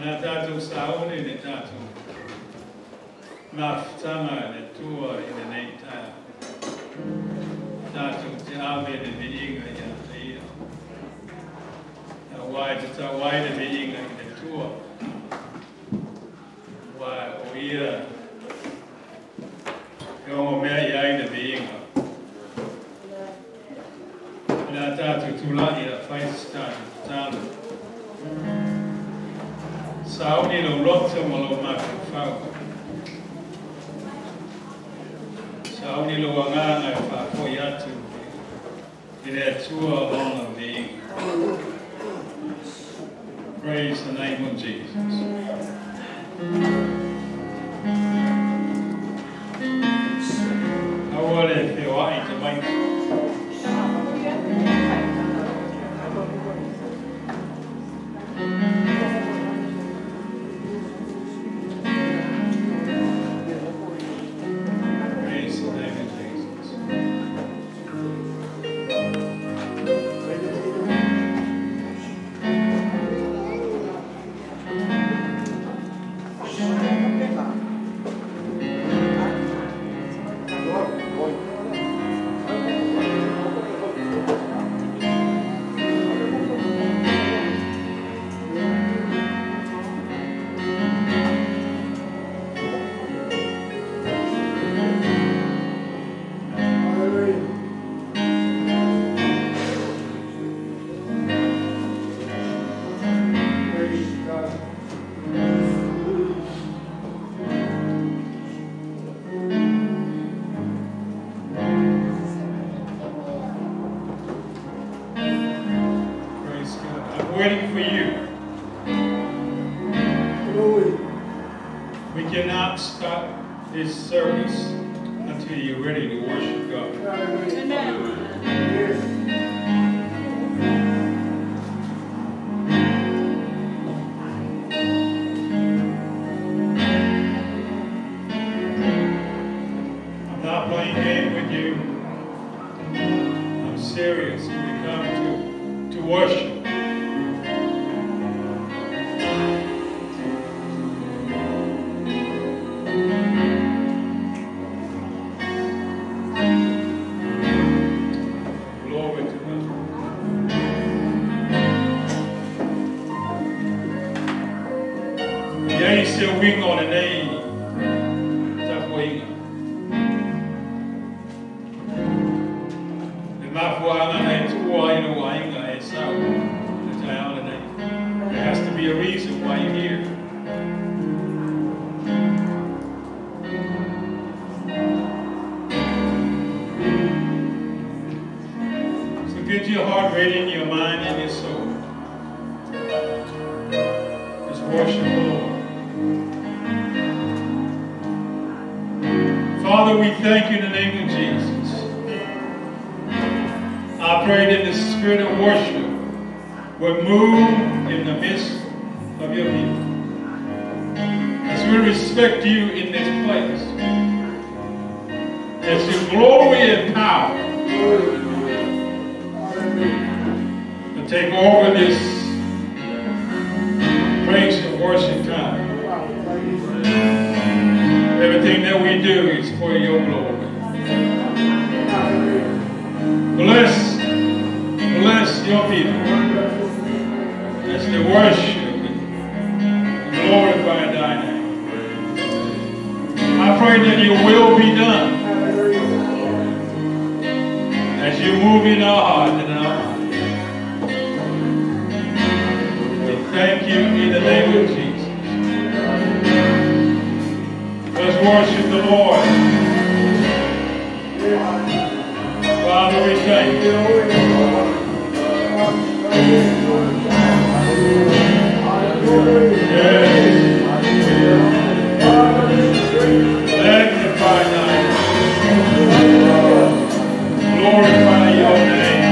Le a tātou saone le tātou mafutanga le tua i le nei taia. Tātou te ave le viiga ia te ia. A wai te tauai le viiga i le tua. Wai o ia e ongo mea i ai le viiga. Le a tātou tūlai a whaisitani tālu. Sauni lo loto ma lo mafau. Sauni lo anganga e whaakoi atu i le atua ona viiga. Praise the name of Jesus. Aua le whioai te maika. Praise the name of Jesus. Praise God. I'm waiting for you. We cannot stop this service until you're ready to worship God. Amen. I'm not playing game with you. I'm serious. We come to worship. Glory to God. Ia se winga o le nei tapuaiga. Le mafuanga na e tua ai lo ainga e sau le taeao le nei. There has to be a reason why you're here. So get your heart ready in your mind and your soul. Just worship the Lord. Father, we thank you in the name of Jesus. I pray that the spirit of worship will move in the midst of your people. As we respect you in this place, as your glory and power will take over this praise and worship time. Everything that we do is for your glory. Bless your people as they worship and glorify thy name. I pray that your will be done as you move in our heart and in our mind. We thank you in the name of Jesus. Let's worship the Lord. Father, we thank you. Yes. Magnify thy name. Glorify your name.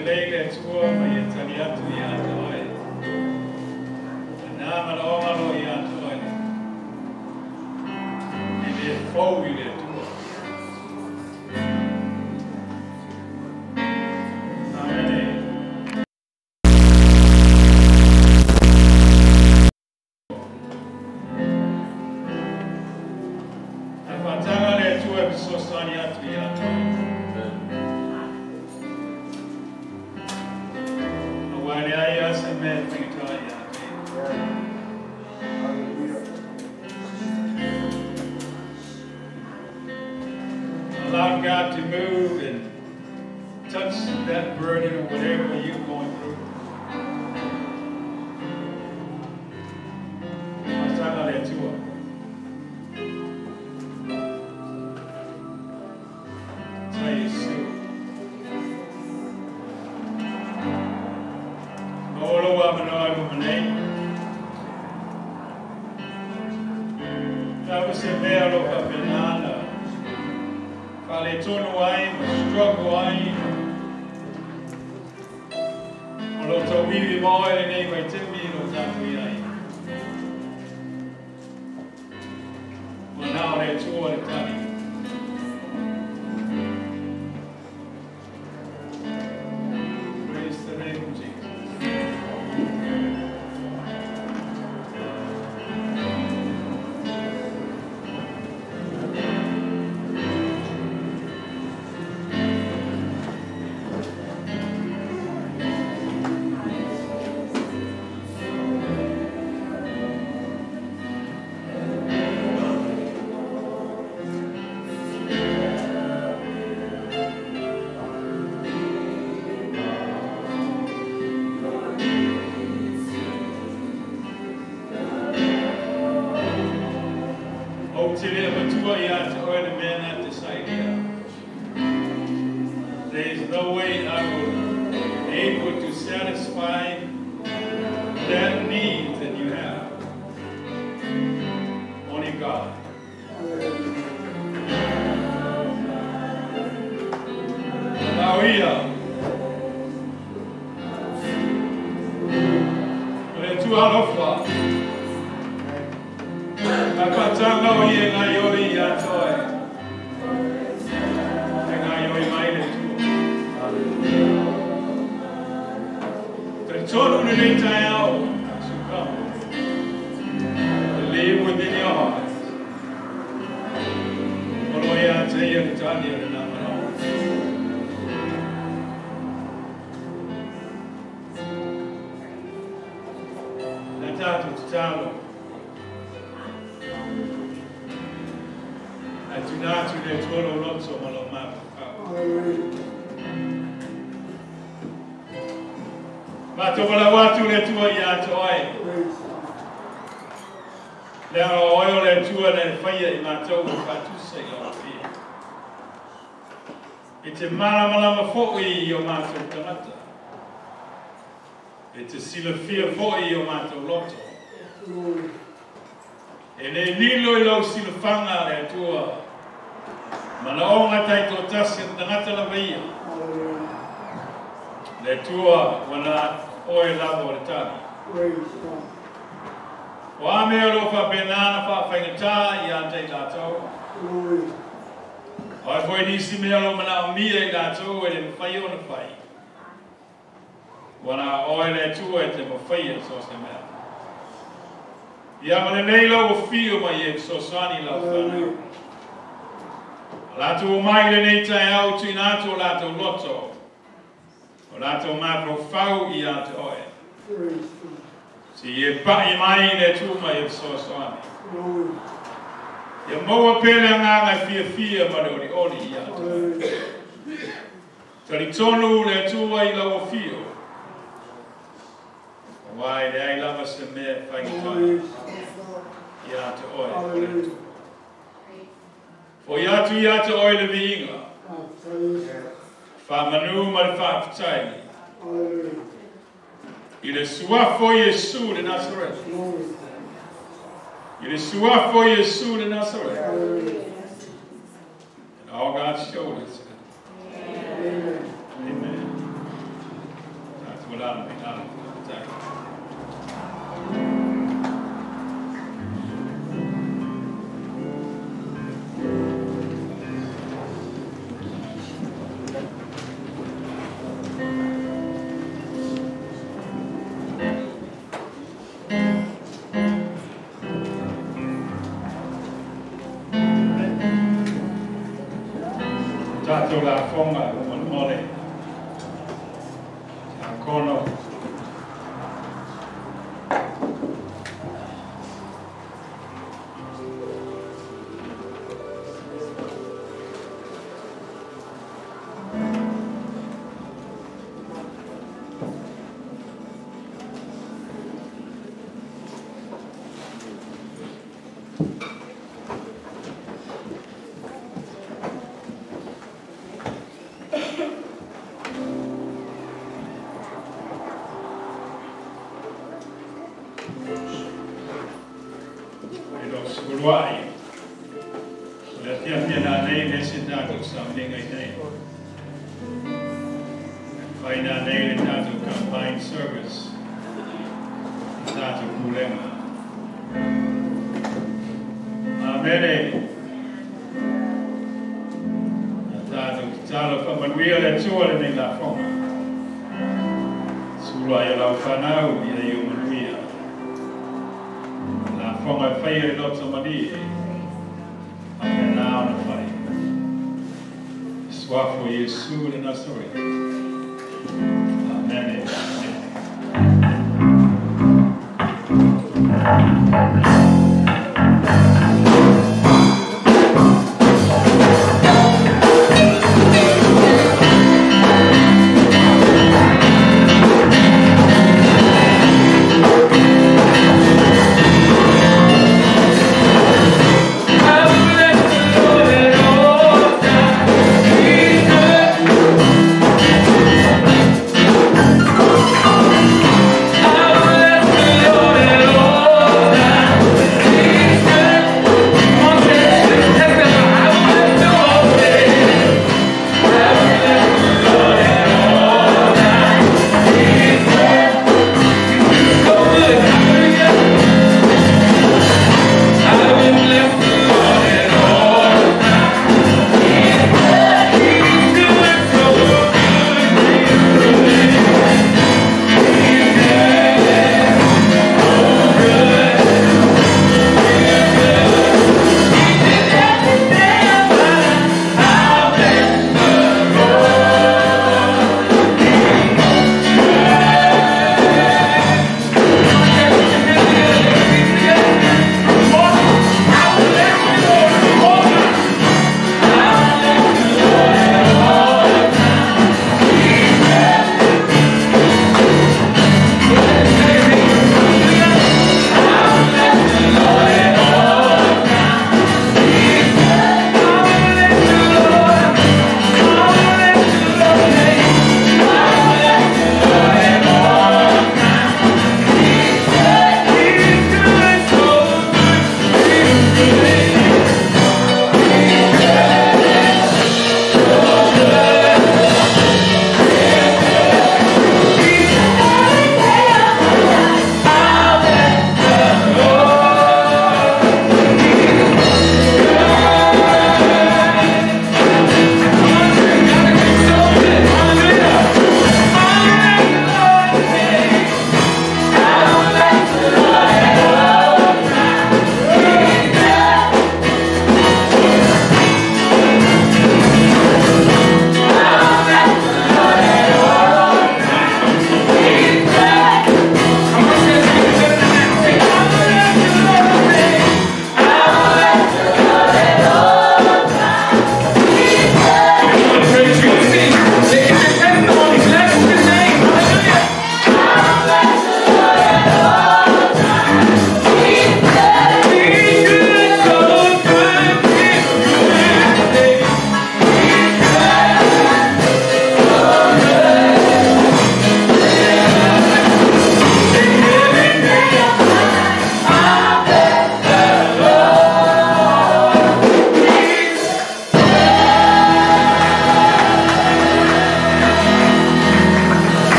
lelei le Atua ma ia tali atu ia te oe. Lena manaoga o lo o ia te oe. E le fou i le Atua. Amene. Ae faataga le Atua e fesoasoani atu ia te oe. Aua e leai lava se mea e faigata ia te ia. Allow God to move and touch that burden or whatever you're going through. Faataga le Atua. Tai Iesu. Maua lou avanoa i luma nei. Lava se mea o lo o faapena ona faaletonu ai ma struggle ai o lo o tauivi ma oe lenei vaitaimi o lo o tatou i ai. Ua na o le Atua le tali. Praise the name of Jesus. Ou te le avatua ia te oe le mea na te sailia. There is no way I will be able to satisfy that need that you have. Only God. Hallelujah. O le Atua alofa. A faataga o ia e gaoioi ia te oe. E gaoioi mai le Atua. Talitonu lenei taeao as you come. Believe within your heart. O lo o ia te ia le tali o lena manaoga. Na tatou tatalo. Ae tuuina atu i le Atua lou loto ma lou mafaufau. Matou valaau atu le Atua ia te oe. Leaga o oe o le Atua na e faia i matou e faatusa i lau afio. E te malamalama foi i o matou tagata. E te silafia foi i o matou loto. E le lilo i lau silafaga le Atua manaoga taitoatasi a le tagata lava ia. Le Atua ua na oe lava o le tali. O a mea o lo o faapena ona faafaigata ia te i latou? O ai foi nisi mea o lo o manaomia i latou e le mafai ona fai? Ua na oe le Atua e te mafaia so o se mea. Ia agalelei lau afio ma ia fesoasoani i lau fanau. A latou omai i lenei taeao tuuina atu o latou loto, o latou mafaufau ia te oe. Se i e pai mai le Atua ma ia fesoasoani. Ia maua pea le agaga e fiafia ma le olioli ia te oe. Talitonu le Atua i lau afio. Aua e leai lava se mea e faigata ia te oe, o le Atua. Foi atu ia te oe le viiga, faamanu ma le faafetai i le suafa o Iesu le Nasareti. I le suafa o Iesu le Nasareti. And all God's children said, Amen. Amen. Tatou lafoga molemole tiakono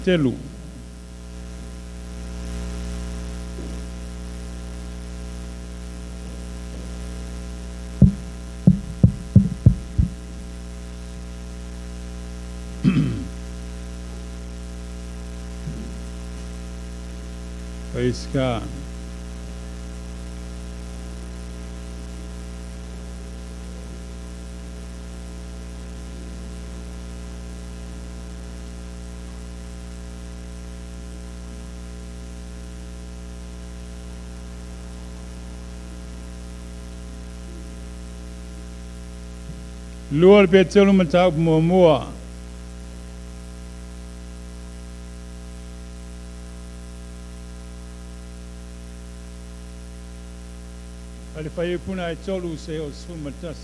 Petelu. Praise God. Lua le Petelu mataupu muamua. Mai le fuaiupu e 3 seia oo i le 11.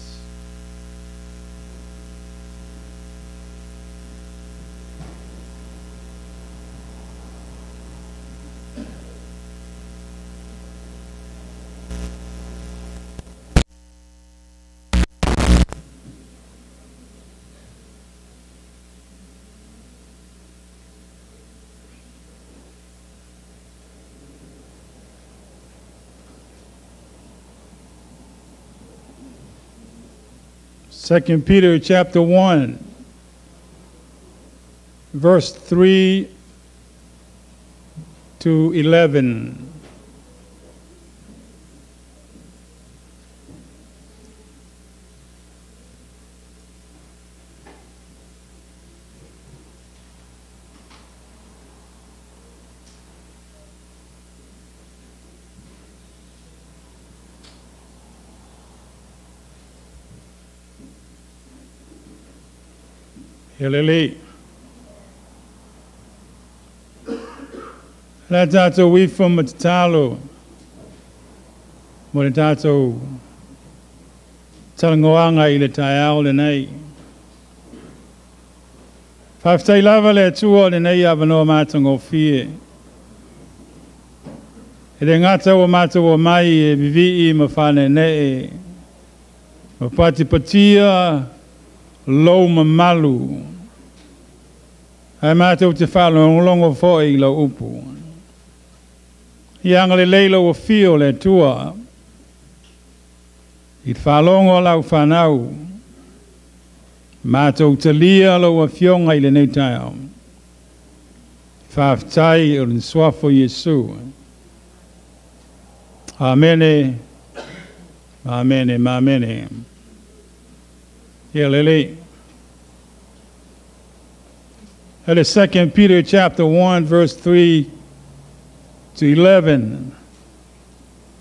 2 Peter chapter 1, verse 3 to 11. Lelei. Le tatou ifo ma tatalo mo le tatou talanoaga i le taeao lenei. Faafetai lava le Atua i lenei avanoa matagofie. E le gata ua matou omai e vivii ma faaneenee ma patipatia lou mamalu. Ae matou te faalogologo foi i lau upu. Ia agalelei lau afio le Atua i le faalogo a lau fanau. Matou talia lau afioga i lenei taeao. Faafetai o le suafa o Iesu. Amene, amene, amene. Ia lelei. That is 2 Peter chapter 1, verse 3 to 11.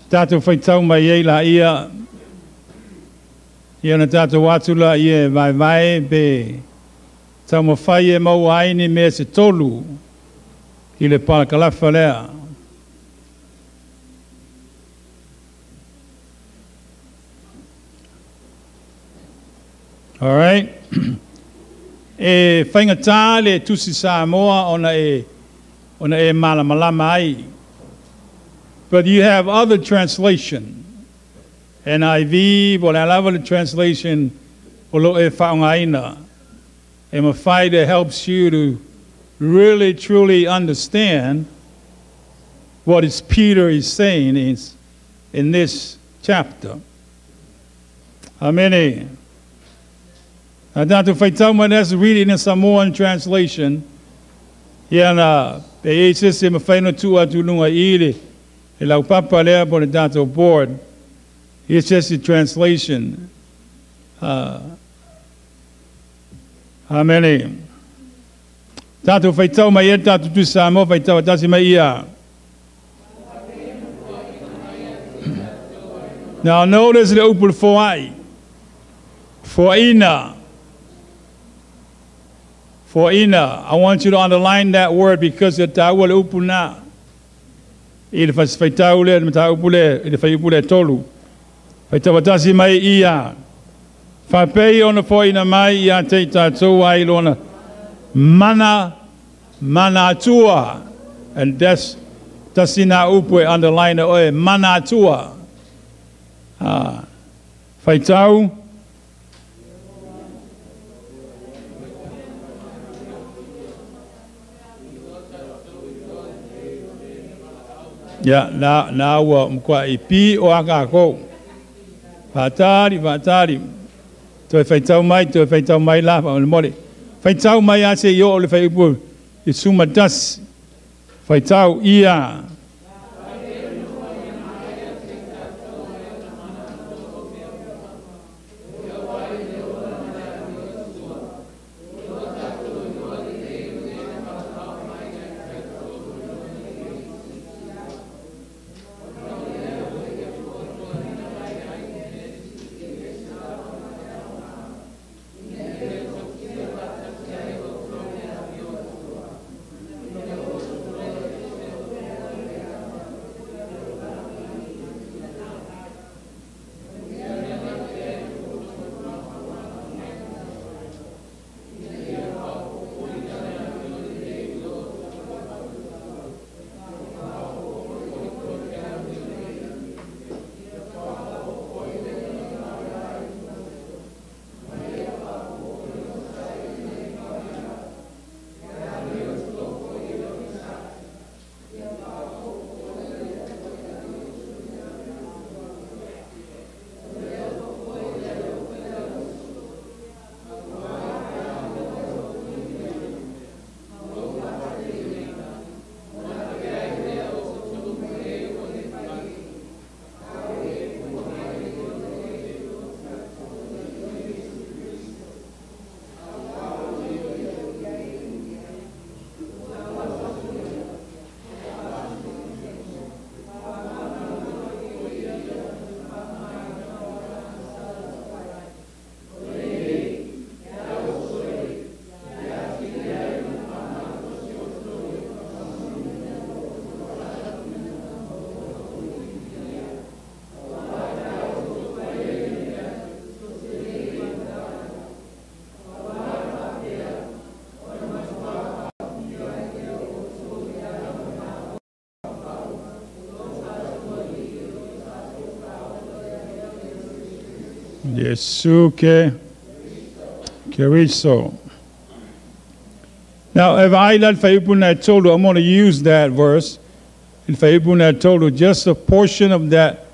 Tatou faitau mai ai laia. Ia ona tatou o atu lea e vaevae pe taumafai e maua ai ni mea se tolu i le palakalafa lea. All right. E faigata le tusi Samoa ona e malamalama ai. But you have other translation. NIV, po o le a lava le translation o lo o e faaaogaina. E mafai that helps you to really truly understand what is Peter is saying is in this chapter. Amene. Tatou faitau mai, let's read it in Samoan translation. Ia na pe i ai se isi e mafai ona tuu atu i luga i le laupapa lea po o le tatou board. It's just a translation. Amene. Tatou faitau mai e tatou tusi Samoa faitau tasi mai ia. Now notice le upu foai. Foaiina. Foaiina. I want you to underline that word because e taua le upu na. I le faitau le mataupu le, i le fuaiupu le 3. Faitau tasi mai ia. Faapei ona foaiina mai ia te i tatou ai lona mana manatua. And that's tasi na upu e underline oe manatua. Ah, faitau. Ia, na ua matua i pi o a kākou. Faatali, faatali. Toe faitau mai la faamolemole. Faitau mai a se i oo le fuaiupu i 11. Faitau ia. Iesu ke Keriso. Now, if I let told, I'm going to use that verse. If I told just a portion of that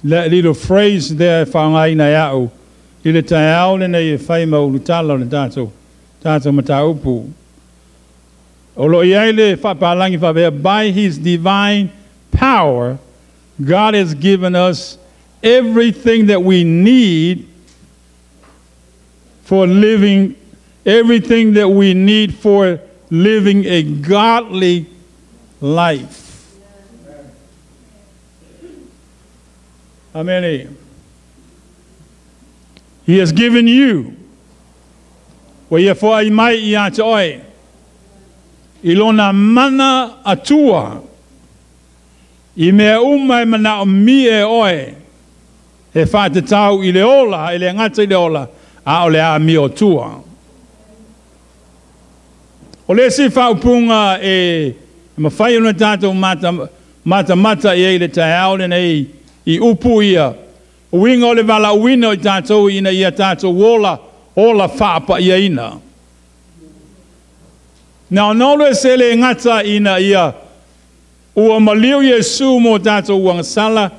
little phrase there, by his divine power, God has given us everything that we need for living, everything that we need for living a godly life. How many? He has given you. Wa mai ia te oe. I lona mana atua. I mea uma e mana o mi e oe. E whaatetau i le ola, i le ngata i le ola, a o le a mi o tua. O le si whaupunga e mawhai ona tātou mata mata i e le taeao le nei i upu ia. Uinga o le wala uina o tātou ina ia tātou ola, ola whaapa ia ina. Nā nolo e se le ngata ina ia ua maliu Iesu mō tātou uangasala,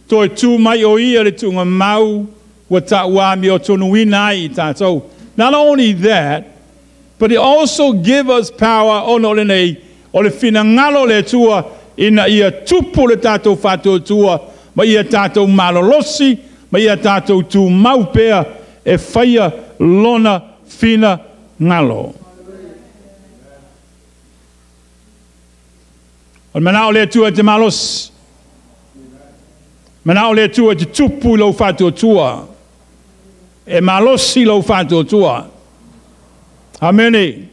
toi tū mai o ia le tūnga mau, ua tā ua mi o tonu ina ai i tātou. Not only that, but he also give us power ono le nei, o le finangalo le tua, ina ia tupu le tātou whātua tua, ma ia tātou malolosi, ma ia tātou tū maupea, e whaia lona fina ngalo. O le manao le tua te malosi. Manao le tua te tupu lau whātua tua. E malosi lau whātua tua. Amene.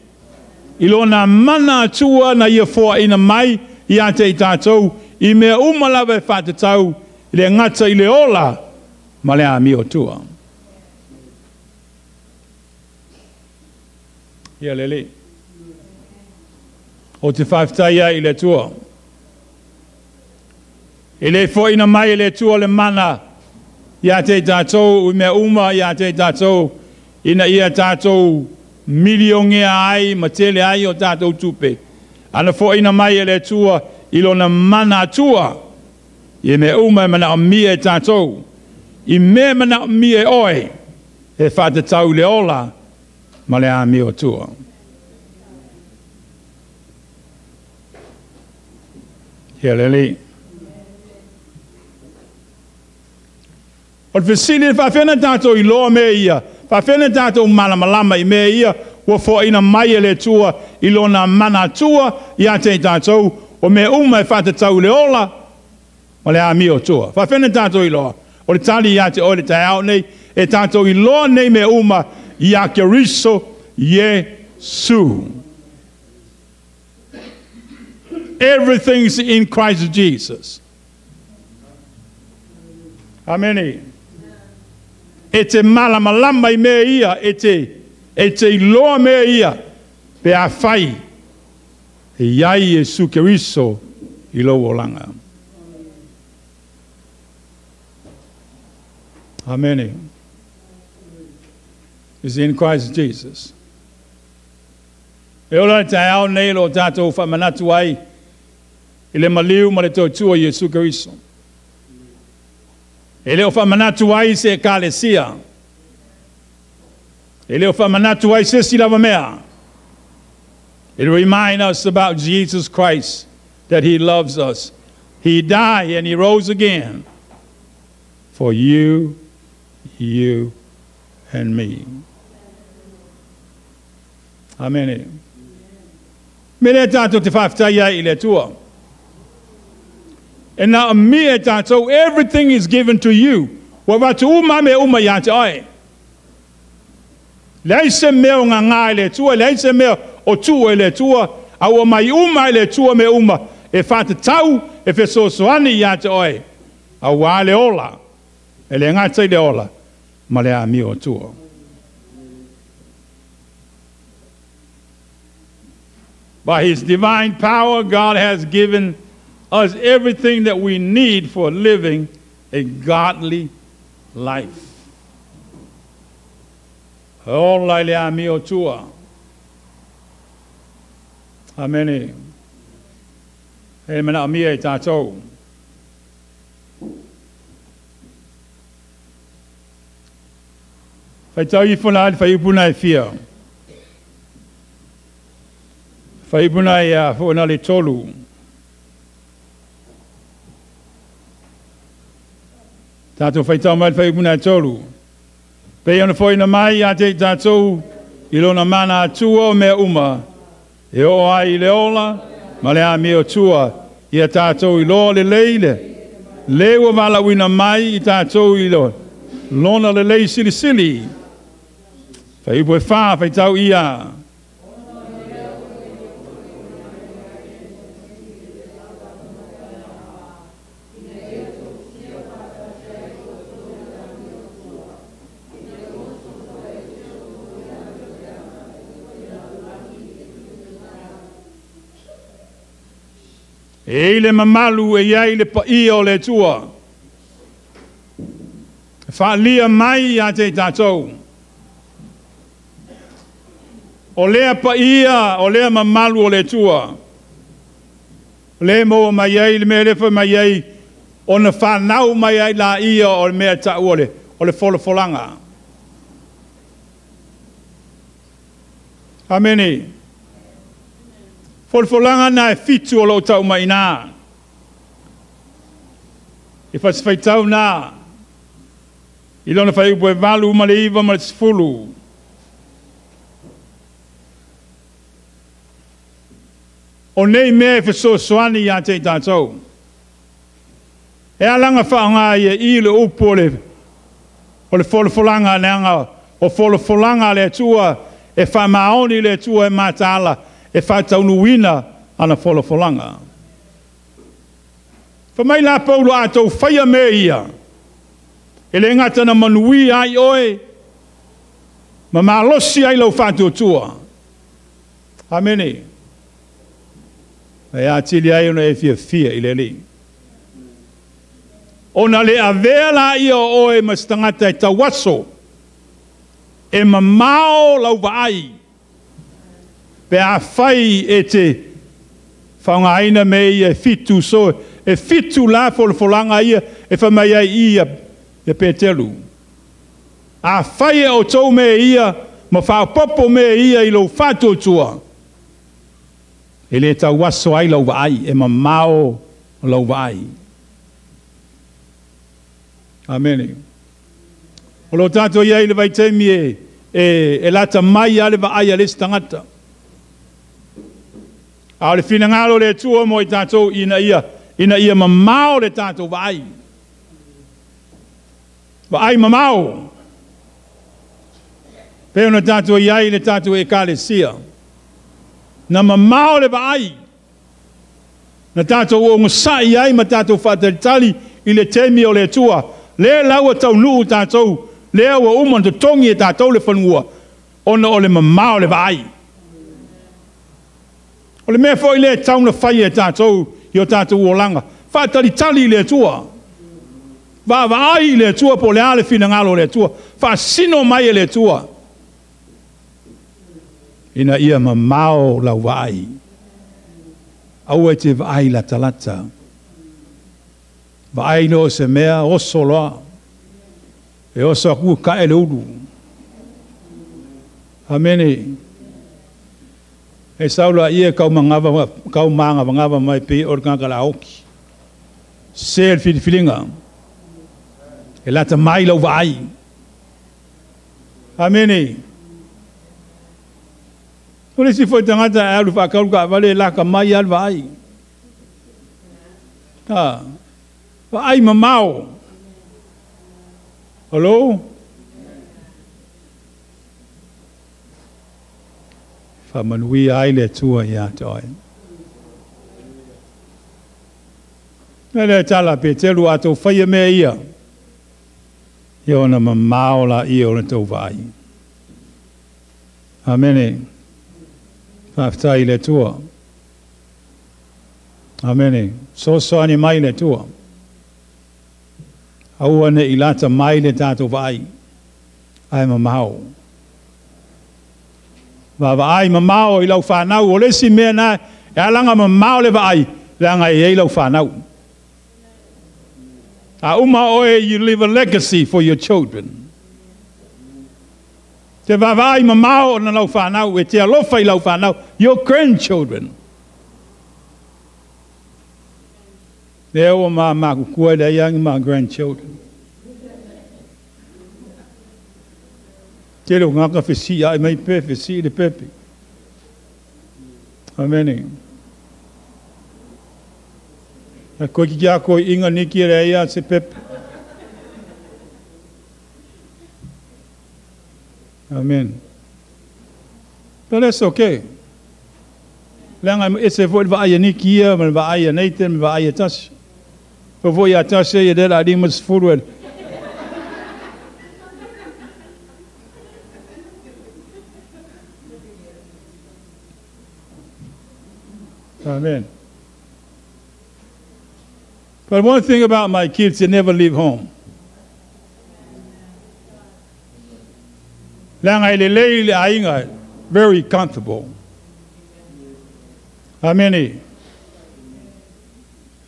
I lona mana tua na ia foa ina mai i a te i tātou, i mea uma lava e whātatau, i le ngata i le ola, ma le a mio tua. Ia lele. O te whawhitai ai i le tua. E le foina mai e le tua le mana ia te tātou, i mea uma ia te tātou, ina ia tātou miliongea ai, ma tele ai o tātou tupe. Ana foina mai e le tua i lona mana tua. I mea uma e manaomia e tatou. I mea manaomia e oe e faatatau i le ola ma le amiotua. Ia le Alii. O le fesili e faafefea ona tatou iloa mea ia, faafefea ona tatou malamalama i mea ia ua foaina mai e le Atua i Lona manatua ia te i tatou, o mea uma e faatatau i le ola ma le amiotua. Faafefea ona tatou iloa? O le tali ia te oe i le taeao nei, e tatou iloa nei mea uma ia Keriso Iesu. Everything's in Christ Jesus. Amene. E te malamalama i mea ia, e te iloa mea ia, pe afai e i ai Iesu Keriso i lou olaga. Amene. Is in Christ Jesus. E ola le taeao nei lo tatou faamanatu ai i le maliu ma le tautua Iesu Keriso. E le o faamanatu ai se ekalesia. E le o faamanatu ai se isi lava mea. It reminds us about Jesus Christ, that He loves us. He died and He rose again for you, you, and me. Amen. Me le tatou te faafetai ai i le Atua. E naomia e tatou, everything is given to you. Ua avatu uma mea uma ia te oe. Leai se mea o gaga i le Atua, leai se mea o tuu i le Atua, a ua mai uma i le Atua mea uma, e faatatau, e fesoasoani ia te oe. Auā le ola, e le gata i le ola, ma le amiotua. By His divine power, God has given us everything that we need for living a godly life. Ola i le amiotua. Amene. E manaomia e tatou. Faitau ifo la le fuaiupu na e fia. Fuaiupu na ia fo na le 3. Tatou faitau mai le fuaiupu na e 3. Pei ona foaina mai ia te i tatou i lona manatua o mea uma. E oo ai i le ola ma le amiotua. Ia tatou iloa lelei le. Le ua valaauina mai i tatou i lona lelei silisili. Fuaiupu e 4, faitau ia. E i le mamalu e iai le paia o le Atua. E faalia mai ia te i tatou. O lea paia, o lea mamalu o le Atua. Le maua mai ai, le mea le fai mai ai, ona whanau mai ai la ia o le mea ta'u o le folafolaga. Amene. Folafolaga na e 7 o lou tau mai nā. E fasifaitau nā. I lona fuaiupu e 8 ma le 9 ma le 10. O nei mea e fesoasoani ia te i tatou. E alaga faaaoga ia i le upu o le folafolaga leaga o folafolaga a le Atua e faamaoni le Atua e mataala e faataunuuina ana folafolaga. Fa mai la Paulo a tou faia mea ia. E le gata na manuia ai oe ma malosi ai lau faatuatua. Amene. E atili ai ona e fiafia i le Alii. Ona le avea la ia o oe ma se tagata e tauaso, e mamao lau vaai, pe afai e te faaaogaina mea ia e 7 so E 7 la folafolaga ia e faamai ai i ia Petelu. Afai e outou mea ia ma faaopoopo mea ia i lou faatuatua, e le tauaso ai lau vaai, e mamao lau vaai. Amene. O lo tatou i ai le vaitaimi e lata mai lava le vaai a le isi tagata. A o le finagalo o le Atua mo i tatou ina ia mamao le tatou vaai. Vaai mamao. Pe ona tatou i ai le tatou ekalesia. Na mamao le vaai. Na tatou ogasai ai ma tatou faatalitali i le taimi o le Atua. Lea lau taunuu tatou, lea ua uma ona totogi e tatou le fanua, ona o le mamao le vaai. O le mea foi lea e tau na fai e tatou i o tatou olaga. Faatalitali i le Atua. Vaavaai i le Atua po o le a le finagalo o le Atua. Faasino mai e le Atua. Ina ia mamao lau vaai. Aua e te vaai latalata. Vaai lea o se mea oso loa. E oso aku kae le ulu. Amene. E saula ia kau magavagava mai pe o le tagata laoki. Se le filifiliga. E lata mai lau vaai. Amene. O le isi foi tagata e alu faakalu taavale e laka mai lava le vaai. Vaai mamao. Hello? Faamanuia ai le Atua ia te oe. Le lea tala Petelu a tou faia mea ia, ia ona mamao la ia o le tou vaai. Amene. Faafetai i le Atua. Amene. Sosoani mai le Atua. Aua ne i lata mai le tatou vaai. Ae mamao. Vaavaai mamao i lau fanau. O le isi mea na e alaga mamao le vaai, leaga e i ai lau fanau. A uma oe, you leave a legacy for your children. Te vaavaai mamao ona lau fanau, e te alofa i lau fanau, your grandchildren. Lea ua makukua le ai ma grandchildren. Tele o ngaka fesi ai mai pe fesi le pepe. Amene. A koe ki kia koe inga niki le ai se pepe. Amen. But that's okay. Leaga e se foi le vaai a Niki ia, ma le vaai a Nathan, ma le vaai a Tasi. Fo foi a Tasi ia le la 50 e. Amen. But one thing about my kids, they never leave home. Leaga e lelei le aiga, very comfortable. Amene.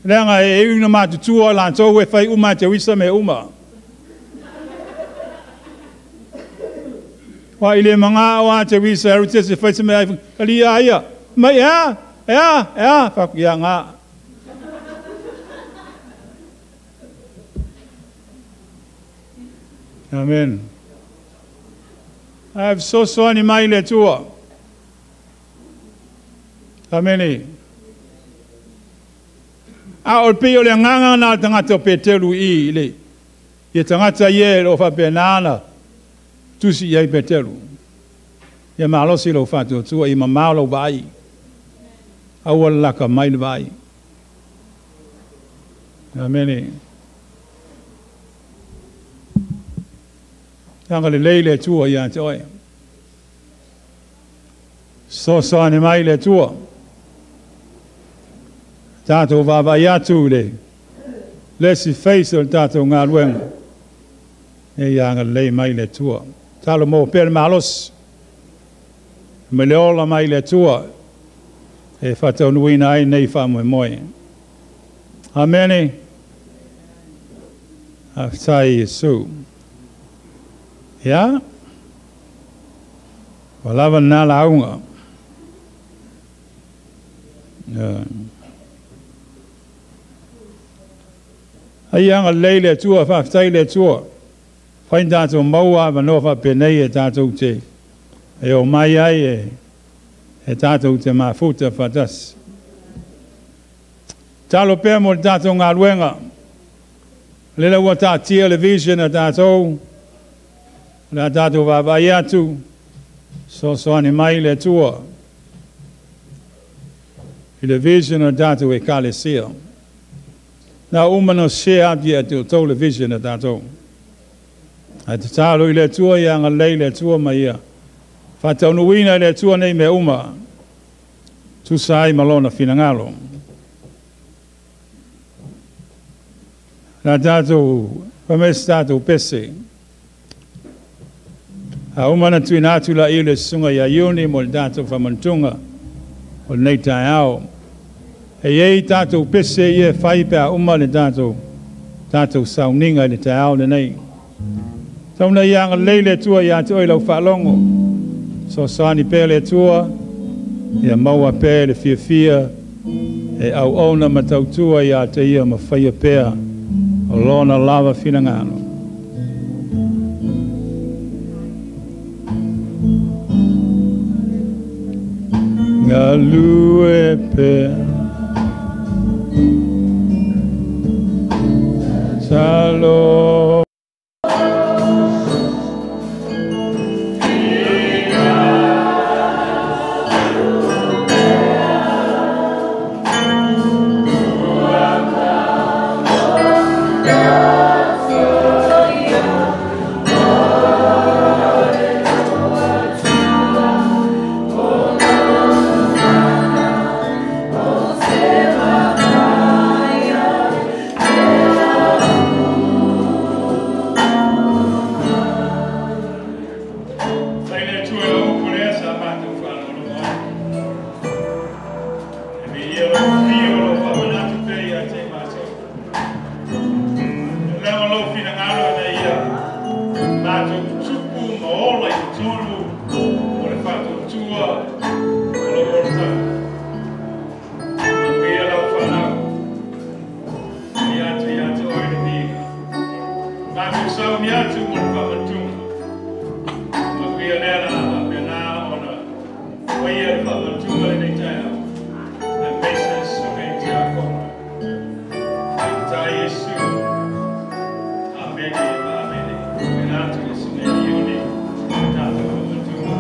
Leaga e una matutua latou e fai uma te wisa me uma. Wa ile manga o a te wisa aru te se fai se me ai kali ia. Mai a ea fa ia nga. Amen. I have so so ni mai le tua. Amene. A o pe o le nganga na tangata o Petelu i le. Ia tangata ie o fa penana. Tusi ia i Petelu. Ia malosi lo fa tua i mamao lo vai. Aua laka mai le vai. Amene. Tanga le lei le tua ia te oe. So so ni mai le tua. Tātou vaavaai atu le lesi face o le tātou galuega. E ia agalelei mai le Atua. Talo mo pea le malosi. Ma le ola mai le Atua. E faataunuuina ai nei faamoemoe. Amene. Faafetai Iesu. Ia, ua lava lena lauga. Ai agalelei le Atua, faafetai i le Atua. Fai na tatou maua avanoa faapenei e tatou te e omai ai e tatou te mafuta faatasi. Tatalo pea mo le tatou galuega. O lea ua taatia le vision a tatou, o le a tatou vaavaai atu, fesoasoani mai le Atua i le vision o le tatou Ekalesia. Na uma ona share atu ia te outou le vision a tatou. Ae tatalo i le Atua ia agalelei le Atua ma ia faataunuuina e le Atua nei mea uma, tusa ai ma Lona finagalo. La tatou fai mai se tatou pese. A uma ona tuuina atu laia i le susuga ia Iuni mo le tatou faamanatunga o lenei taeao. E i ai tatou pese ia e fai pe a uma le tatou tatou sauniga i le taeao lenei. Tau ina ia agalelei le Atua ia te oe i lau faalogo. Fesoasoani pea le Atua ia maua pea le fiafia e auauna ma tautua ia te Ia ma faia pea o Lona lava finagalo. Galue pea Talo. Faafetai le Atua i lau upu lea sa matou faalogologo ai. E viia lou afio, lou faamanatu pea ia te i matou. E leaga lou finagalo ina ia matou tutupu ma ola i totonu o le faatuatua o lou olataga. Manuia lau fanau, ia atu ia te oe le viiga. Matou sauni atu mo le faamanatuga. Manuia lea la a faapena ona faia le faamanatuga lenei taeao, aemaise le susuga i le tiakono. Faafetai Iesu. Amene ma amene. Faapena atu le susuga i le Iuni mo le tatou faamanatuga.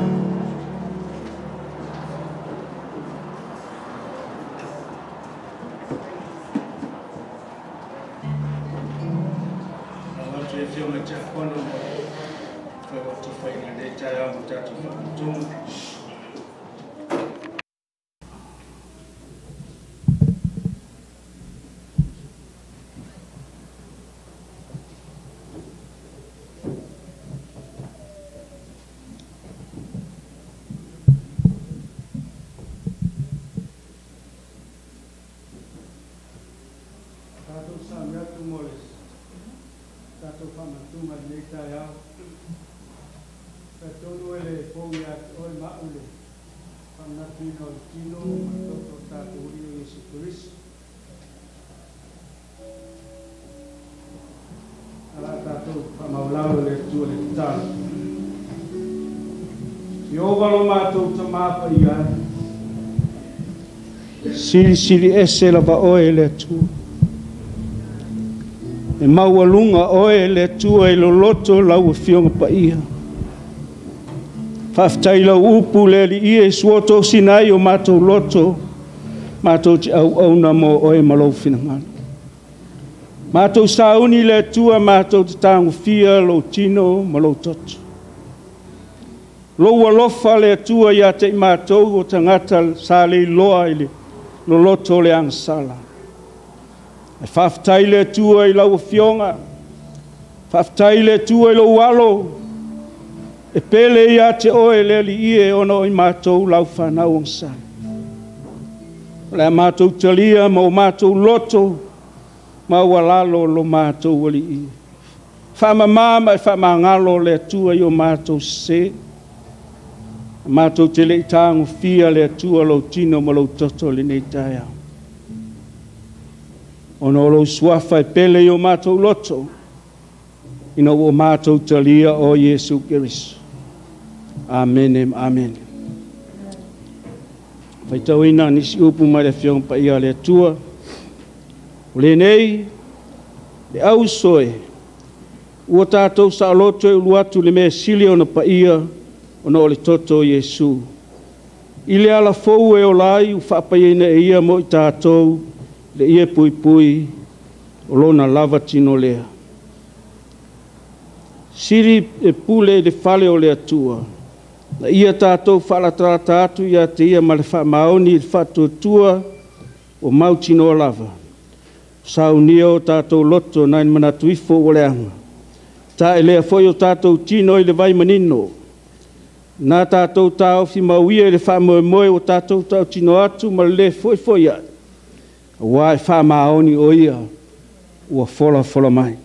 Lau atu i le Afioga i le Tiakono mo le faiuatifaina i lenei taeao mo tatou faamanatuga. Tatou sauni atu mo le tatou faamanatuga i lenei taeao. Talitonu e le fou ia te oe ma au le faamanatuina o le tino ma le toto o le tatou Alii o Iesu Keriso. A la tatou faamaulalo i le Atua i le tatalo. Ieova lo matou Tama Paia e, silisili ese lava oe e le Atua. E maualuga oe e le Atua i loloto lau Afioga Paia. Faafetai i lau upu le Alii e suotosina ai o matou loto, matou te auauna mo oe ma lou finagalo. Matou sauni le Atua, matou te tagofia lou tino ma lou toto. Lou alofa le Atua ia te i matou o tagata sa leiloa i le loloto o le agasala. Ae faafetai le Atua i lau Afioga, faafetai le Atua i lou alo, e pele ia te oe le Alii e ona o i matou lau fanau agasala. O le a matou talia ma o matou loto, maualalo lo matou Alii. Faamama ma e faamagalo le Atua i o matou sesē. Matou te le i tagofia le Atua lou tino ma lou toto i lenei taeao. Ona o lou suafa e pele i o matou loto, ina ua matou talia o Iesu Keriso. Amene ma amene. Faitauina nisi upu mai le Afioga Paia a le Atua. O lenei, le auso e, ua tatou saoloto e ulu atu le mea sili ona paia ona o le toto o Iesu. I le ala fou e ola ai ua faapaiaina e ia mo i tatou le ie puipui o lona lava tino lea. Sili e pule i le fale o le Atua, na ia tatou faalatalata atu ia te ia ma le faamaoni i le faatuatua o mautinoa lava. Saunia o tatou loto nai manatu ifo ua leaga. Ta elea foi o tatou tino i le vai manino. Na tatou taofi mauia i le faamoemoe o tatou tautino atu ma le foi foi ai. Aua e faamaoni o ia ua fola fola mai.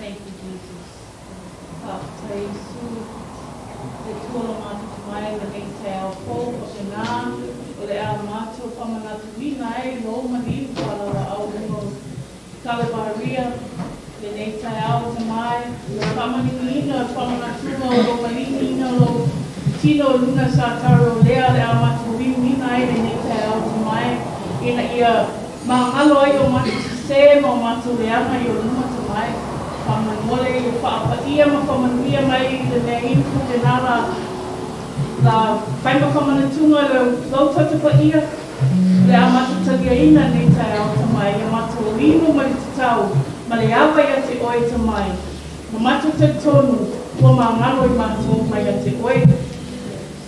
Thank you, Jesus. Faafetai Iesu, le Atua lo matou mai lenei taeao fou faapena o le a matou faamanatuina ai lou maliu faalaulaau i luga o Kalevaria lenei taeao tamai, faamaninoina o le faamanatuga o lou maliliina o lou tino i luga sa taro lea o le a matou inuina ai lenei taeao tamai ina ia magalo ai o matou sesē ma o matou leaga i o luma tamai. Faamolemole ia faapaia ma faamanuia mai i le mea inu faapena la la fai ma faamanatuga le lou toto paia o le a matou taliaina lenei taeao tamai ia matou inu ma le tatau ma le ava ia te oe tamai ma matou talitonu ua magalo i matou mai ia te oe.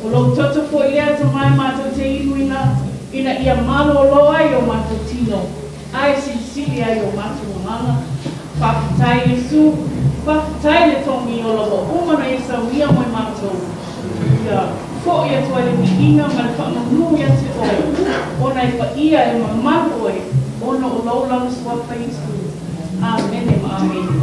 O lou toto foi lea tamai matou te inuina ina ia malōlō ai o matou tino ae silisili ai o matou agaga. Faafetai Iesu, faafetai le togi ola ua uma ona e saunia mo i matou. Ia fo'i atu ai le viiga ma le faamanu ia te oe, ona e paia e mamalu oe, ona o lou lava suafa Iesu. Amene ma amene.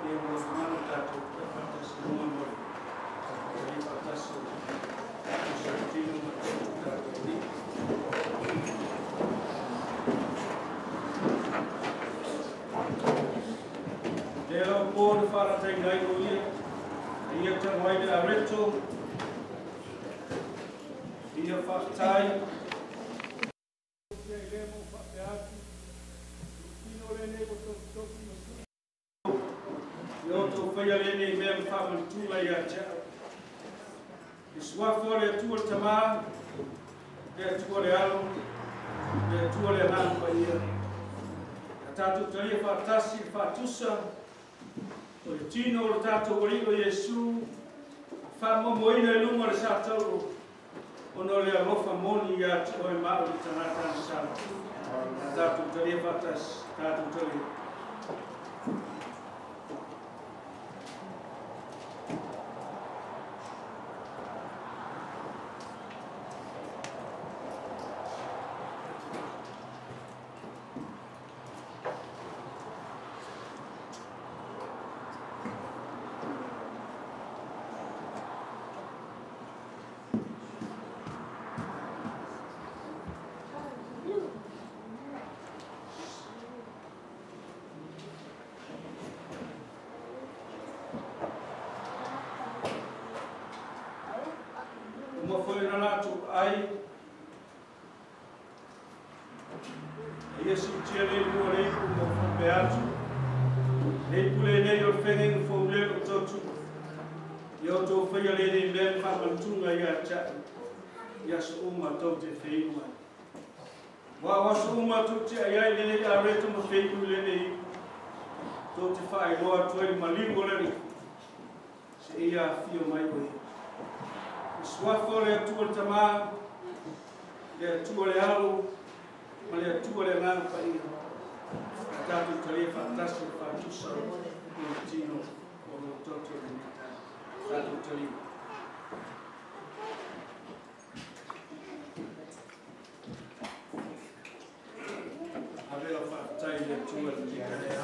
ia mo mana tatou faatasi mo le faatasi o tino ma tatou ni. Le lau po le wharatai ngai o ia, ia tango ai le areto, ia whaatai. Ia i le mo whaapeatu, tino le nei o tau masu. Ia o tau whaia le nei mea mwhamantunga ia te au. I suafa le atua le tamā, le atua le alo, le atua le anana pa ia. A tātou talia whaatasi, whaatusa, o le tino o le tātou alii o Iesu, whaamomoina i lunga le sa tauro, ona le alofa moni ia te oe ma o le tangata agasala. A tātou talia whaatasi, tātou talia. Ai ia si tia le lua le ipu mo whampe atu le ipu le nei o whengenga fō le o tautu ia o tō whaia le nei mea whamantunga ia tia ia so uma tau te whenua wa waso uma tau te ai ai le nei a reto ma wheiku le nei tau te whaeroa atu ai maliu o le se ia whio mai oe. Suafa le atua le tamā, le atua le alo, ma le atua le anana paia. A tātou talia whaatasi o whaatusa o le tino o lo toto le mea tātou talia. Avela whaatai le atua le mea.